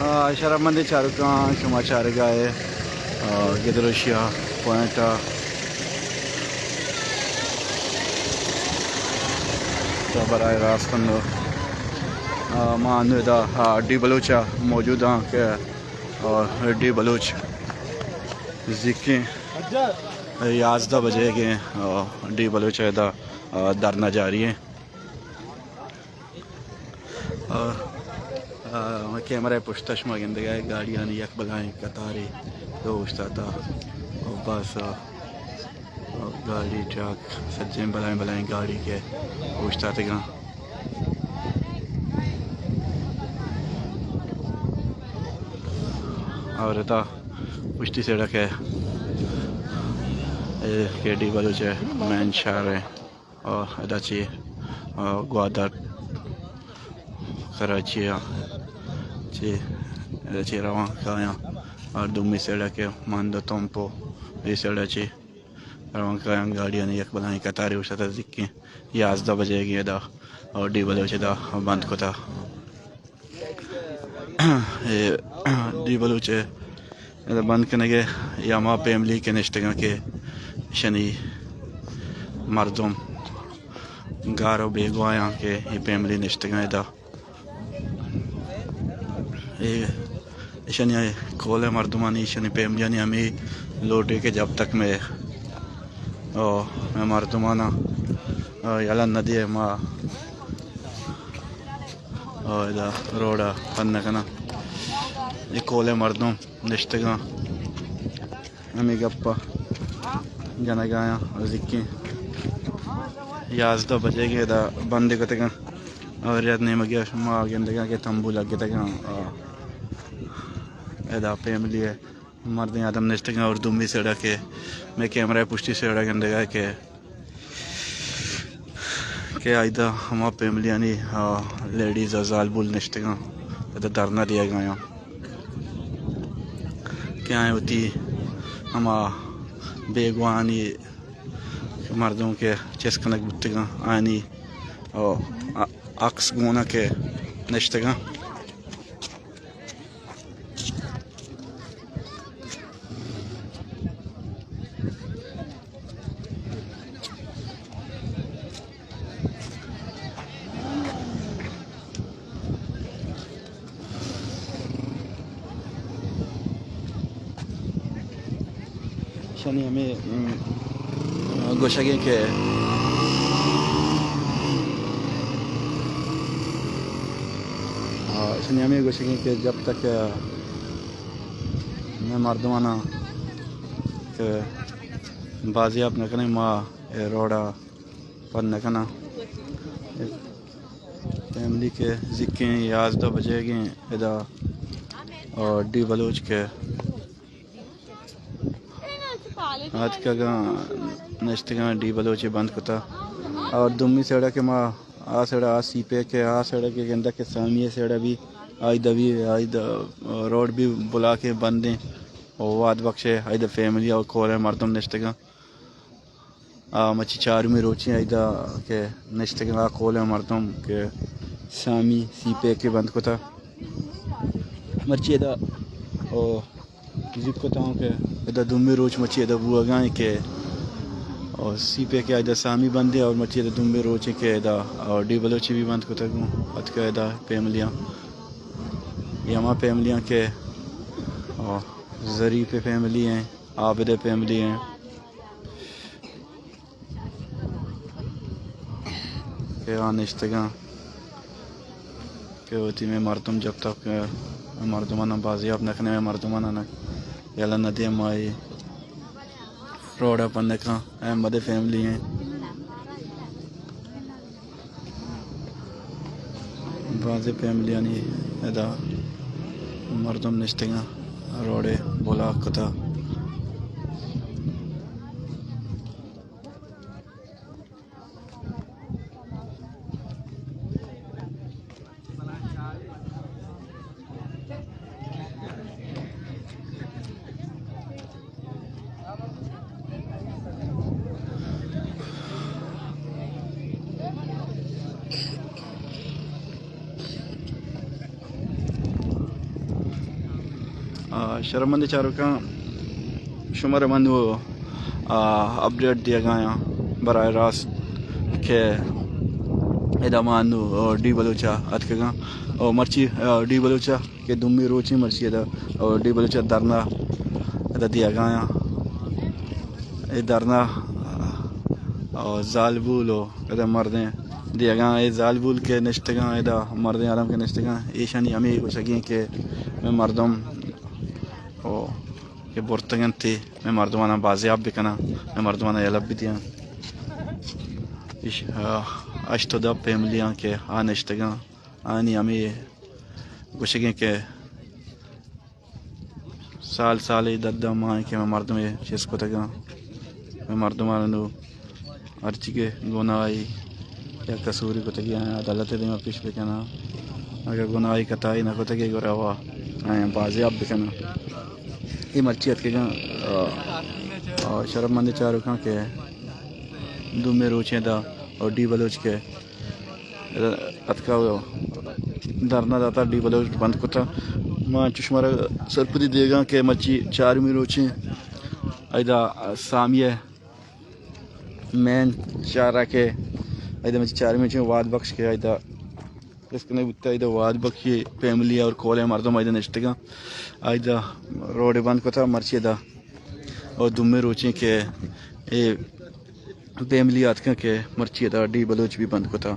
آ، شرپمندیں چاروکاں، شما چارگا ئے، آ، گدروشیا پوائنٹ ءَ تو براہ راست انو، آ، ما انو ادا، آ، ڈی بلوچ ءَ موجود آں کہ، آ، ڈی بلوچ زیکیں یازدہ بجے گے، آ، ڈی بلوچ ءَ ادا، آ، دھرنا جاری ایں۔ آ، آ، کیمرہ ءِ پشت ءَ شما گندگ ءَ ئے گاڑیانی یک بلاہیں قطارے تو اوشتاتا۔ او بس، آ، آ، گاڑی، ٹرک، سجیں بلاہیں بلاہیں گاڑی کہ اوشتاتگاں۔ اور ادا پشتی سیڑا کہ، اے، کہ ڈی بلوچ ءِ مین شہر ایں۔ آ، ادا چی، آ، گوادر، کراچی ءَ چی، ادا چی روان کایاں۔ اور دومی سیڑا کہ مند تمپ ءُ اے سیڑا چی روان کایاں۔ گاڑیانی یک بلاہیں قطارے اوشتاتا، زیکیں یازدہ بجے گے ادا، اور ڈی بلوچ ادا بند کتا۔ اے ڈی بلوچ ءِ ادا بند کنگ ءَ یا ہما فیملی کہ نشتگاں کہ اشانی مردم گار ءُ بیگواہ آں کہ اے فیملی نشتگاں ادا۔ اے اشانی کول ءِ مردمانی، اشانی فیملیانی ہمے لوٹے کہ جب تک مئے، او، مئے مردماناں، او، یلہ نہ دے ما او، ادا روڈ ءَ بند نہ کناں۔ اے کول ءِ مردم نشتگاں، ہمے گپ ءَ جنگ ءَ آیاں۔ زیکیں یازدہ بجے گے ادا بند کتگاں۔ اور یک نیمگے ءَ شما گندگاں کہ تمبو لگتگاں۔ آ، ادا فیملی ءِ مردیں آدم نشتگاں اور دومی سیڑا کہ مئے کیمرہ ءِ پشتی سیڑا گندگا کہ، کہ ایدا ہما فیملیانی، آ، لیڈیز ءُ زالبول نشتگاں، ادا دھرنا دیگا آیاں کہ آیاں وتی ہما بیگواہانی مردم کہ چست کنگ بوتگاں، آیانی، آ، عکس گونا کہ نشتگاں۔ اشانی ہمے، ام، گوشگیں کہ، آ، اشانی ہمے گوشگیں کہ جب تک، آ، مئے مردماناں کہ بازیاب نہ کنیں، ما اے روڈ ءَ بند نہ کناں۔ فیملی کہ زیکیں یازدہ بجے گیں ادا، اور ڈی بلوچ کہ آتکگاں نشتگاں، ڈی بلوچ ءَ بند کتا۔ اور دومی سیڑا کہ ما آ سیڑا آ سی پیک ءَ، آ سیڑا کہ گندگ کہ سامی ءِ سیڑا بھی آئی دا بھی، آئی دا روڈ بھی بلاک ءَ بندیں۔ او واد بخش ءَ آئی دا فیملی اور کول ءِ مردم نشتگاں۔ آ، مرچی چارمی روچیں ایدا کہ نشتگاں آ کول ءِ مردم کہ سامی سی پیک ءَ بند کتا۔ مرچی ادا، او، زیک کتا ہوں کہ ادا دومی روچ مرچی ادا بوگا ایں کہ، او، سی پیک ءَ ایدا سامی بندیں اور مرچی ادا دومی روچیں کہ ادا، او، ڈی بلوچی بھی بند کتا گوں اتکا ادا فیملیاں۔ یہ ہما فیملیاں کہ، او، ظریف فیملی ہیں، عابد فیملی ہیں۔ کہ آ نشتگاں کہ وتی مئے مردم جب تک مئے مردماناں بازیاب نہ کنیں، مئے مردماناں نہ یلہ نہ دیں، ما اے روڈ ءَ بند کن۔ احمد فیملی ہیں، بازیں فیملیانی ادا مردم نشتگاں، روڈ ءَ بلاک کتا۔ شرمندیں چاروکاں، شمارا من نوں، آ، اپڈیٹ دیگ ءَ آں براہ راست کہ ادا ما نوں، آ، ڈی بلوچ ءَ اتکگ آں۔ او مرچی، آ، ڈی بلوچ ءَ کہ دومی روچ ایں، مرچی ادا، او ڈی بلوچ ءَ دھرنا ادا دیگ ءَ آں۔ اے دھرنا، آ، زالبول ءُ ادا مردیں دیگ ءَ آں۔ اے زالبول کہ نشتگ آں، ادا مردیں آدم کہ نشتگ آں، ایشانی ہمے گوشگ ایں کہ مئے مردم او کہ برتگ اَنت، مئے مردماناں بازیاب بکناں، مئے مردماناں یلہ بدیاں۔ ایش، آ، ہشت ءُ دہ فیملی آں کہ آ نشتگ آں۔ آنی ہمے گوشگ ایں کہ سال سالے، دہ دہ ماہ ایں کہ مئے مردم ءَ چست کتگ آں۔ مئے مردماناں نوں ہرچی کہ گناہے یا قصورے کتگی، آیاں عدالت ءِ دیما پیش بکناں۔ اگاں گناہے خطائے نہ کتگی، گڑا وا آیاں بازیاب بکناں۔ اے مرچی اتکگ آں، آ، آ، شرپمندیں چاروکاں کہ دومی روچ ایں ادا، او ڈی بلوچ کہ اتکا، دھرنا داتا، ڈی بلوچ بند کتا۔ ما انچو شمارا سرپدی دیگ ءَ آں کہ مرچی چارمی روچ ایں، ادا سامی ءِ مین چاراک ءَ، ایدا مچ چارمی چہ واد بخش کہ ایدا رسک نہ بوتا، ایدا واد بخش فیملی اور کولے مردم ایدا نشتگ آں۔ ایدا روڈ بند کتا، مرچی ادا او دومی روچ ایں کہ اے فیملی آتکاں کہ مرچی ادا ڈی بلوچ بھی بند کتا۔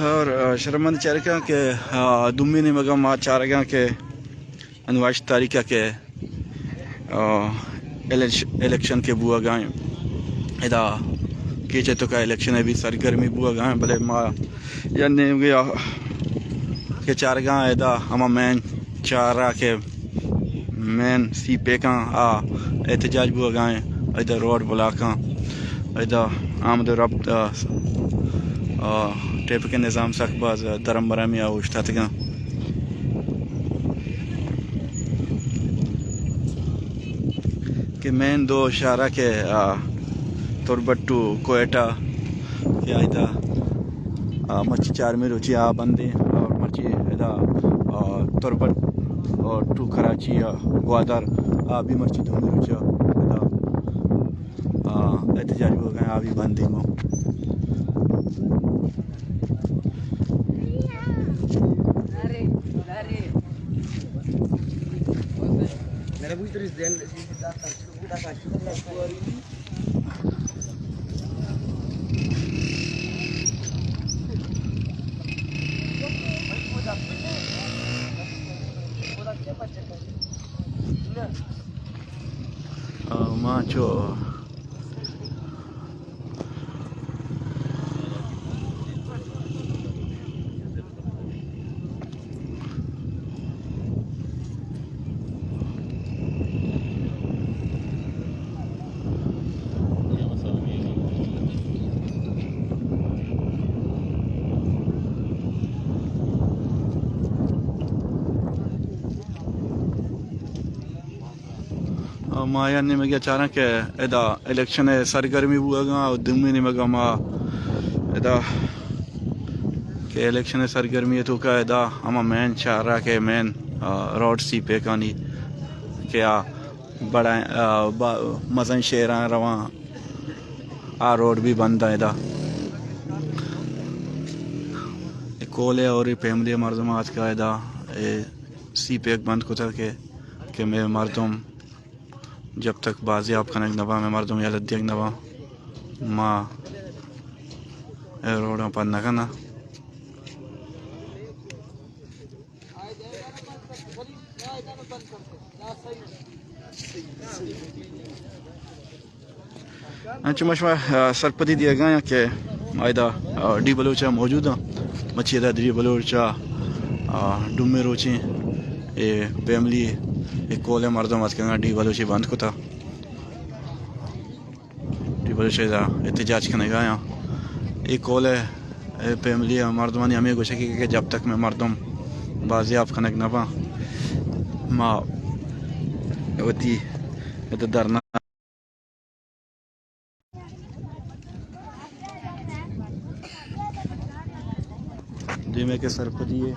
اور، آ، شرمند چارکاں کہ، آ، دومی نیمگا ما چارگاں کہ انو ہشت تاریخ ءَ کہ، آ، الیش-، الیکشن کہ بوگ ءَ ایں، ادا کیچ ءِ توکا الیکشن ءِ بھی سرگرمی بوگ ءَ ایں، بلے ما یک نیمگے ءَ کہ چارگ ءَ ایں، ادا ہما مین چاراک ءِ مین سی پیکاں آ احتجاج بوگ ءَ ایں، ادا روڈ بلاک آں، ادا آمد و رفت، آ، آ، ٹریفک ءِ نظام سک باز درم برمی ءَ اوشتاتگ آں۔ کہ مین دو شہر ءَ کہ، آ، تربت ٹو کوئٹہ کہ ایدا، آ، مرچی چارمی روچی آ بندیں اور مرچی ادا، آ، تربت اور ٹو کراچی، آ، گوادر آ بھی مرچی دومی روچی ادا، آ، احتجاج بوگ ءَ ایں، آ بھی بندیں گوں۔ آ، ما چو آ، ما یک نیمگے چاراں کہ ادا الیکشن ءِ سرگرمی بوگ ءَ ایں، دومی نیمگ ءَ ما ادا کہ الیکشن ءِ سرگرمی ءِ توکا ادا ہما مین چاراک ءِ مین، آ، روڈ سی پیکانی کہ آ بڑا، آ، با-، مزن شہراں رواں، آ روڈ بھی بند ایں ادا۔ اے کول ءِ اور اے فیملی ءِ مردم آتکا ادا اے سی پیک بند کتا کہ، کہ مئے مردم جب تک بازیاب کنگ نہ باں، مئے مردم یلہ دیگ نہ باں، ما اے روڈاں پد نہ کناں۔ انچو ما شما، آ، سرپدی دیگا آں کہ ما ادا، آ، ڈی بلوچ ءَ موجود آں۔ مچی ادا ڈی بلوچ ءَ، آ، ڈومیں روچیں اے فیملی، اے کول ءِ مردم اتکگاں، ڈی بلوچ ءَ بند کتا۔ ڈی بلوچ ءَ احتجاج کنگا آں۔ اے کول ءِ، اے فیملی ءِ مردمانی ہمے گوشگ کہ جب تک مئے مردم بازیاب کنگ نہ باں، ما وتی ادا دھرنا۔ دیمے کہ سرپدی ءِ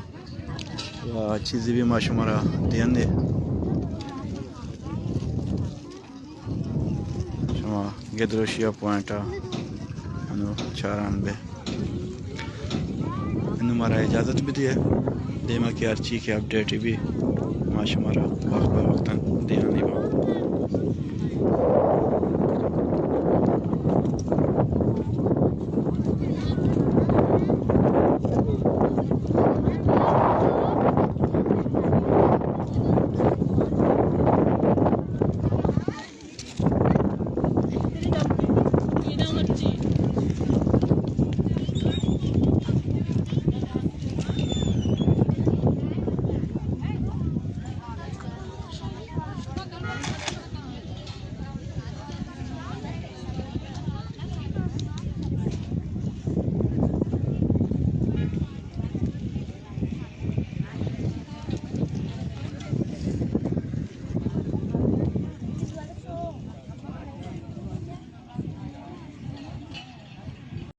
یا چیزے بھی ما شمارا دیاں دے۔ شما گدروشی ءِ پوائنٹ ءَ انو چاران بے۔ انو مارا اجازت بدیے، دیما کہ ہرچی کہ اپڈیٹ بھی ما شمارا وقت بہ وقتاً